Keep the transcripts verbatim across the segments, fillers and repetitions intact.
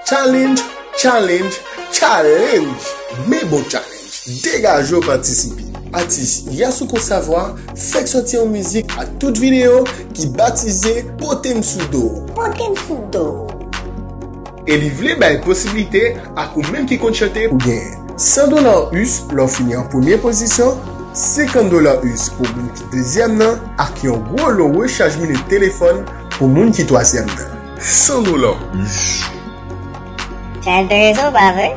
Challenge, challenge, challenge! Men bon challenge! Degaje w patisipe! Atis Yasuko Savoir fèk sòti yon mizik ak tout videyo ki batize Pote m sou do. Pote m sou do. E li vle bay posiblite ak ou menm ki konn chante pou genyen san dola U S lè w fini an premye pozisyon, senkant dola U S pou moun ki dezyèm nan, ak yon gwo lo rechaj minit telefòn pou moun ki twazyèm nan. San dola U S. Sa enterese w, pa vre?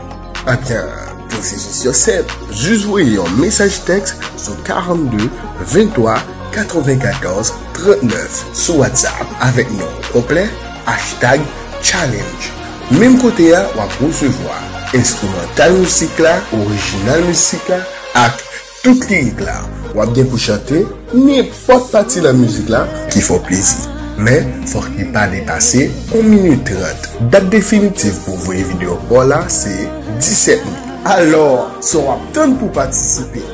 Ebyen, pwosedi yo senp. Jis voye yon mesaj tèks sou karannde venntwa katrevenkatòz trannèf sou WhatsApp avèk non w konplè, hashtag challenge. Menm kote a, w ap resevwa enstrimantal mizik la, orijinal mizik la, ak tout lirik la. W ap gen pou chante nenpòt pati nan mizik la ki fè w plezi. Men, fòk li pa depase yon minit trant. Dat definitif pou voye videyo pa w la se disèt me. Alò, sa w ap tann pou patisipe?